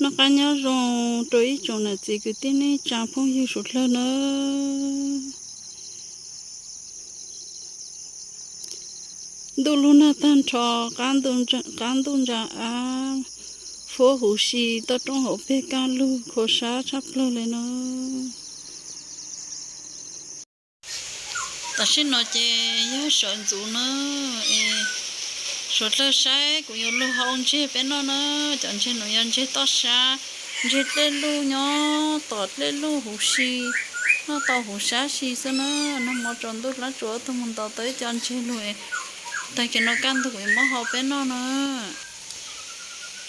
Noj qab nyob zoo rau ib tsoom niam txiv kwv tij neej tsa phooj ywg suav dlawg na. Ntuj lug nag tag nrho, qab ntuj ntsa av, fuab huv si toj roob hauv peg kaj lug khuav sab tshaj plawg le na. Tam sim no ces yog sawv ntxuv na, es suav dlawg saib kuv yuav lug hau ntseg peb noj na. Cov ntseg no yog ntseg toj sab, ntseg dlej luj nyob tom dlej luj huv si, noj tau huv sab si xwb na. Nag hmo tsaus ntuj dlaab tsuas ob tug mus ntaus tau ib co ntseg lug, tag kis no kaj ntug kuv yuav muab hau peb noj na.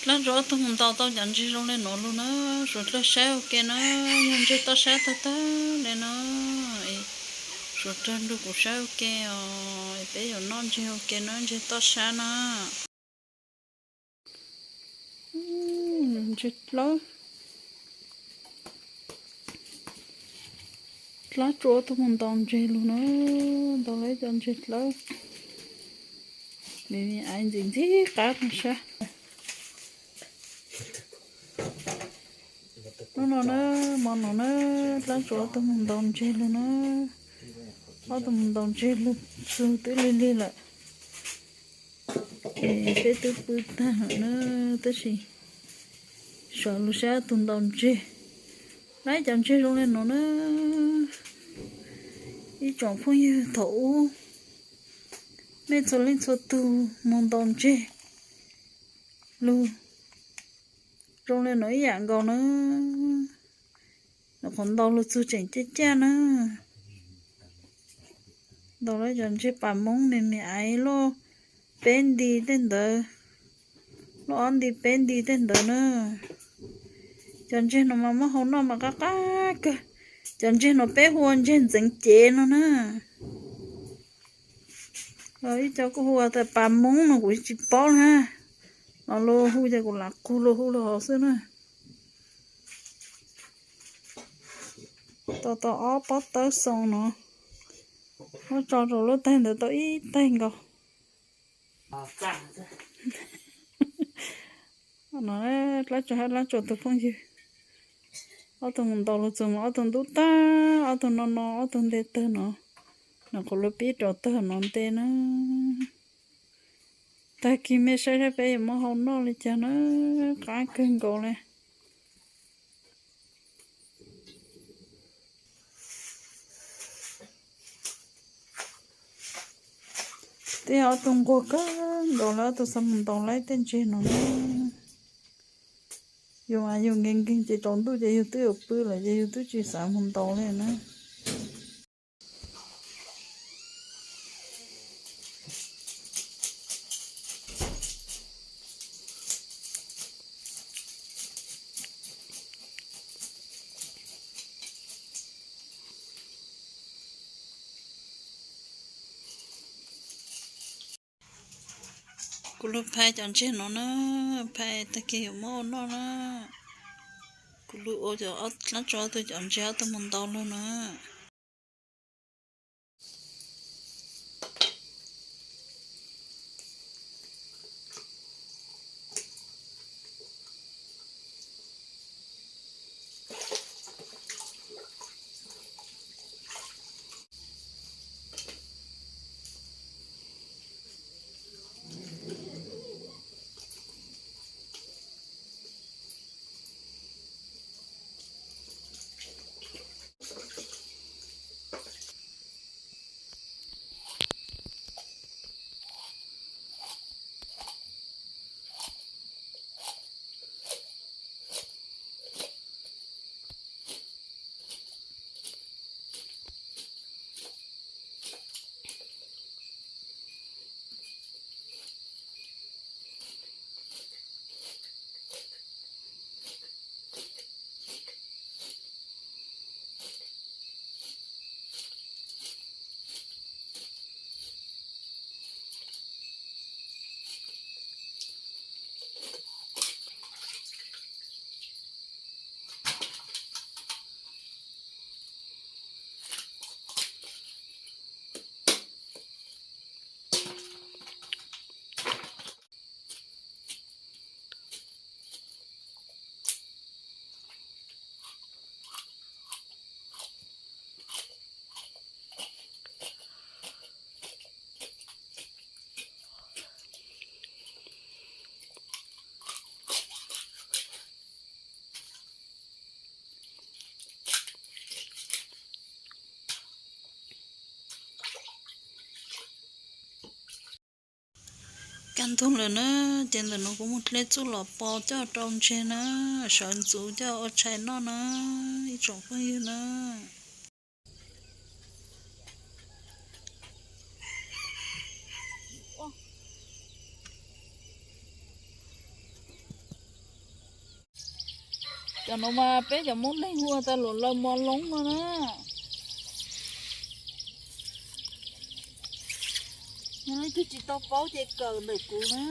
Dlaab tsuas ob tug mus ntaus tau cov ntseg zoo le nuav lug na, suav dlawg saib ua ke na, yog ntseg toj sab tag tag le na. Suav dlawg nrug kuv saib ua ke os, peb yuav noj ntseg ua ke na, ntseg toj sab na. Ntseg dlaab, dlaab tsuas ob tug mus ntaus ntseg lug na, ntaus lawv cov ntseg dlaab, me me aiv ntxim ntxim qab no sab. Hnub no na, hmo no na, dlaab tsuas ob tug mus ntaus ntseg lug na, ob tug mus ntaus ntseg lug, lug twb lig lig lawm. Peb twb pw tag lawm na, tab sis sawv lug saib ob tug ntaus ntseg. Lawv cov ntseg zoo le nuav na, ib tsoom phooj ywg thaum ub, mej txhua leej txhua tug mus ntaus ntseg lug zoo le nuav ib yam nkaus na. Nyuam qhuav ntaus lug txug tseem caj caj na. Ntaus lawv cov ntseg pas moob me me aiv loj peb nti tej ntawd, loj ob nti peb nti tej ntawd na. Cov ntseg no mas muab hau noj mas qab qab kawg. Cov ntseg no peb hu ua ntseg ntxeev cev no na. Los ib co kuj hu ua tas pas moob no kuv tsis paub na. Los luag hu ces kuv lam qug luag hu lug hauv xwb na. Tau tau ob pob tawb xoo no, muab tso rau lub taig ntawd tau ib taig nkaus. No dlaab tsuas hab dlaab tsuas tug phooj ywg, ob tug mus ntaus lug txug mas ob tug ntub tag, ob tug no no ob tug nte tawg no, nyuam qhuav lug pib rau tawg no nte na. Tag kis mej saib saib peb yuav muab hau noj li cas na, qab kawg nkaus le. Twb yog ob tug nquag kawg nkaus lawm, ob tug xav mus ntaus laib tej ntseg no na. Yus mas yus nkees nkeeg ces tsaus ntuj ces yus twb yuav pw lawm ces yus twb tsis xav mus ntaus li na. Kuv lug phais cov ntseg no na, phais tag kis yuav muab ua noj na. Kuv lug ua cov dlaab tsuas ob tug cov ntseg ob tug mus ntaus lug na. Kaj ntug lawm na, ces ntawm no kuv mus dleb txuj lom pov coj rau ntses na, sawv ntxuv coj ua tshais noj na, ib tsoom phooj ywg na. Cov no mas peb cov Hmoob Nplog hu tas luam laws mos loob no na. Yog leej twg tsis tau paub ces kawm ntawm kuv na.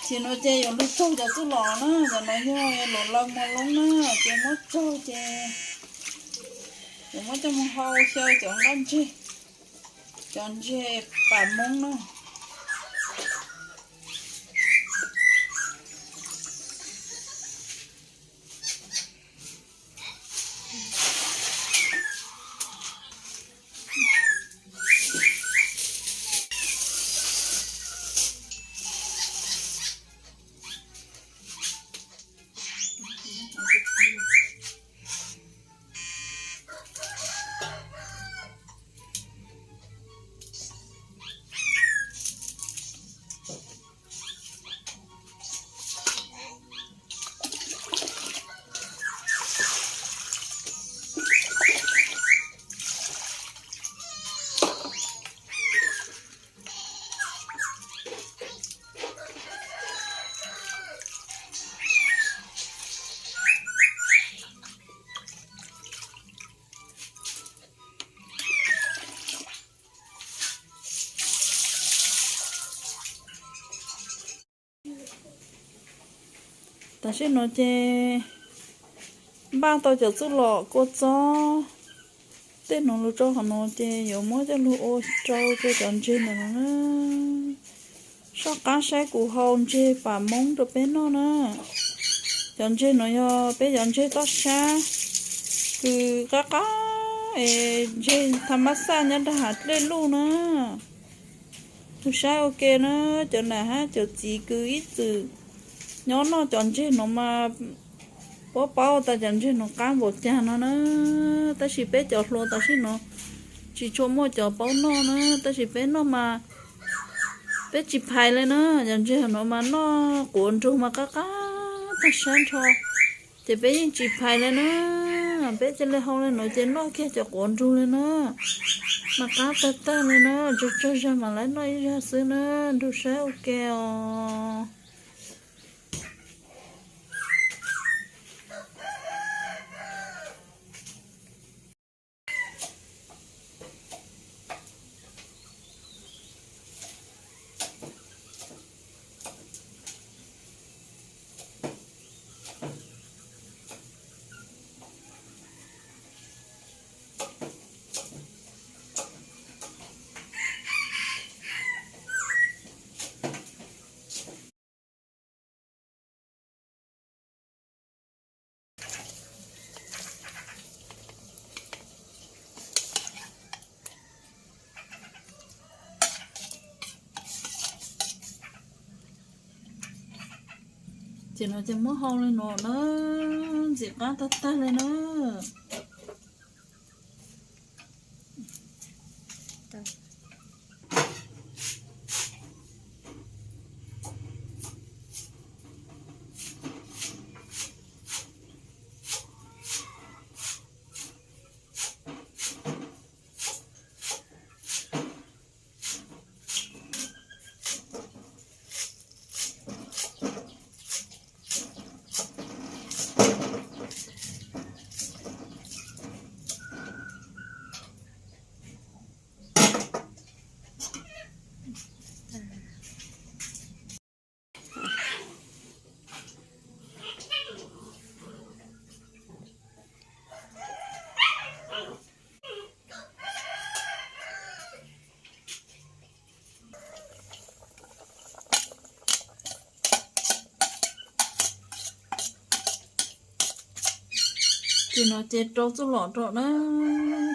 Ces no ces yuav lug tsaug cov txuj lom na, cov no yog luam laws mos loob na, ces muab tsaug ces yuav muab coj mus hau xyaw cov nqaij ntseg, cov ntseg pam Hmoob na. Tam sim no ces npaj tau cov txuj lom kua txob tej no lug rau hauv no ces yuav muab coj lug ua rau rau cov ntseg ntawm no na. Soj qab saib kuv hau ntseg pam Hmoob rau peb noj na. Cov ntseg no yog peb cov ntseg toj sab kws qab qab es ntseg tha mab xaj nyob rau hav dlej luj na. Lug saib ua ke na, cov nam hab cov txiv kws ib txwm nyob noj cov ntseg no mas puab paub tas cov ntseg no qab npaum caag no na. Tab sis peb cov hluas tam sim no tsis tshua muaj cov paub noj na, tab sis peb noj mas peb tsis phais le na. Cov ntseg no mas noj quav nrug mas qab qab tag sab nrho, ces peb yeej tsis phais le na. Peb cia li hau le no ces noj kiag cov quav nrug le na. Mas qab tag tag le na, tsuas tsawg zag mas lawv noj ib zag xwb na. Nrug saib ua ke os. Ces no ces muab hau le no na, ntxim qab tag tag le na. Ces no ces rau txuj lom rau na,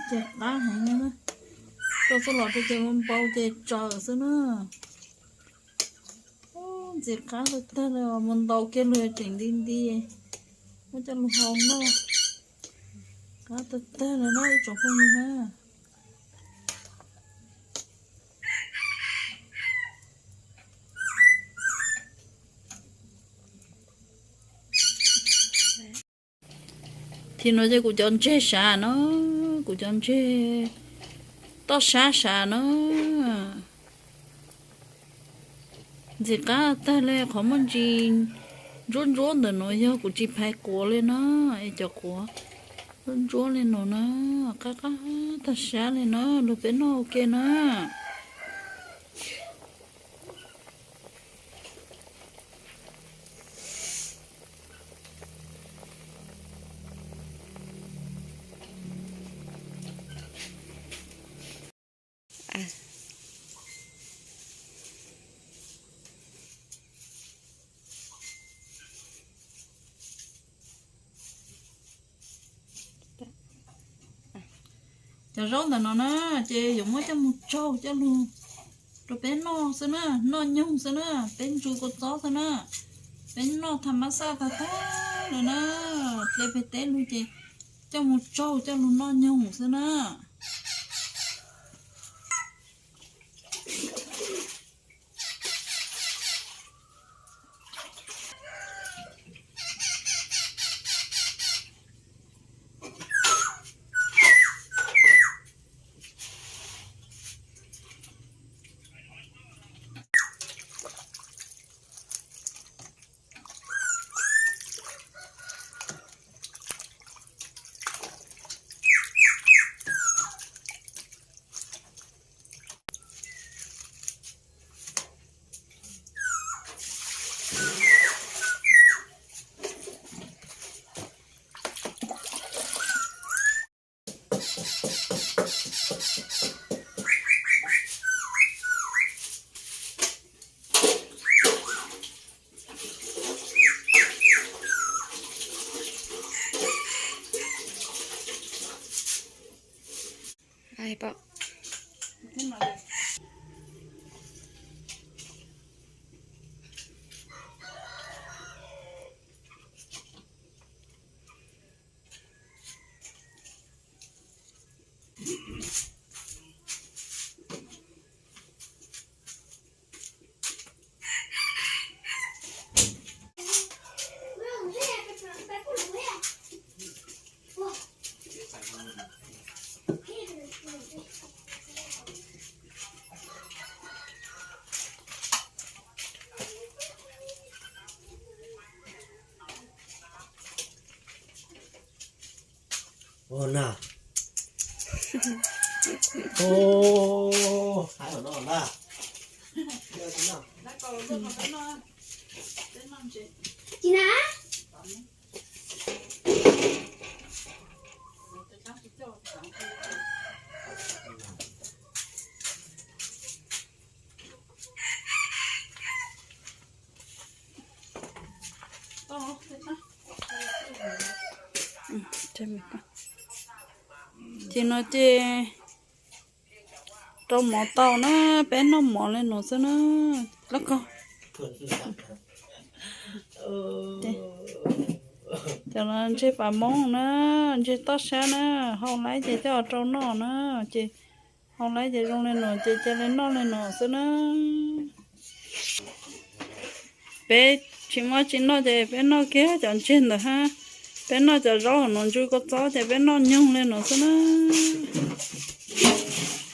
ces qab heev na. Rau txuj lom rau ces ua npau ces tsaws xwb na. Ntxim qab tag tag li, mus ntaus kiag lug tseem nti nti, muab coj lug hau noj. Qab tag tag li na ib tsoom phooj ywg na. Thaum no ces kuv cov ntseg sav no, kuv cov ntseg toj sab sav no. Ntxim qab tag li, qhov muaj ntsis ntsuab ntsuab ntawm no yog kuv tsis phais quav li na, es cov quav ntsuab ntsuab li no na, qab qab tag sab li na, lug peb noj ua ke na. Cov zaub ntawm no na, ces yuav muab coj mus tsaug coj lug rau peb noj xwb na, noj nyoog xwb na, peb ntsu kua txob xwb na, peb noj tham mab xaj tag tag lawm na, hle pem teb lug ces coj mus tsaug coj lug noj nyoog xwb na. Ua na. Ua, hais no na. Ci na. Ces no ces rau mov tau na, peb noj mov li no xwb na. Lab ko. Cov no ntseg pas moob na, ntseg toj sab na, hau laib ces coj rau noj na, ces hau laib ces zoo li no ces cia li noj li no xwb na. Peb tsis muaj tsis noj ces peb noj kiag cov ntseg ntawd hab, peb noj cov zaub hauv no ntsu kua txob ces peb noj nyoog li no xwb na.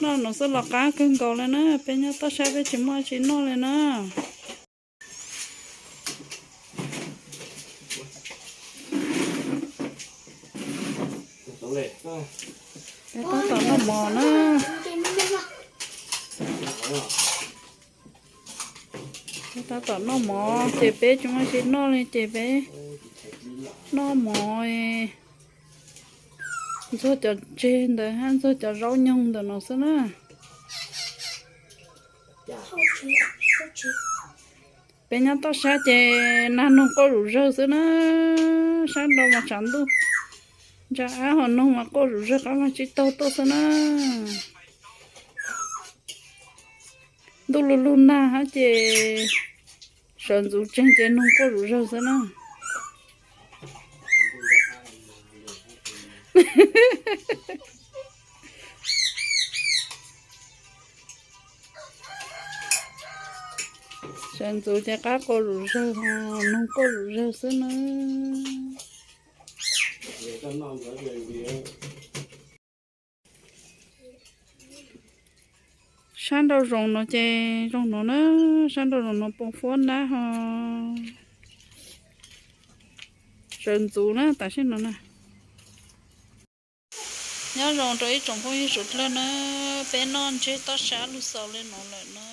Noj no xwb los qab kawg nkaus li na, peb nyob toj sab peb tsis muaj tsis noj li na. Peb tab tom noj mov na. Peb tab tom noj mov ces peb tsis muaj tsis noj li ces peb noj mov ntxuag cov ntseg ntawd hab ntxuag cov zaub nyoog ntawm no xwb na. Peb nyob toj sab ces nag noog quaj zom zawg xwb na, sab nrau mas tshav ntuj. Ntsa ab ho noog mas quaj zom zawg, qab mas tsib taug tuaj xwb na. Ntuj lug lug nag hab ces sawv ntxuv tseeg ces noog quaj zom zawg xwb na. Sawv ntxuv ces qab quaj zom zawg, noog quaj zom zawg xwb na. Sab nraum zoov no ces zoo no na, sab nraum zoov no poob fuab nab ho sawv ntxuv na tam sim no na. Nyob zoo rau ib tsoom phooj ywg suav dlawg na, peb noj ntseg toj sab lug xaus li no lawm na.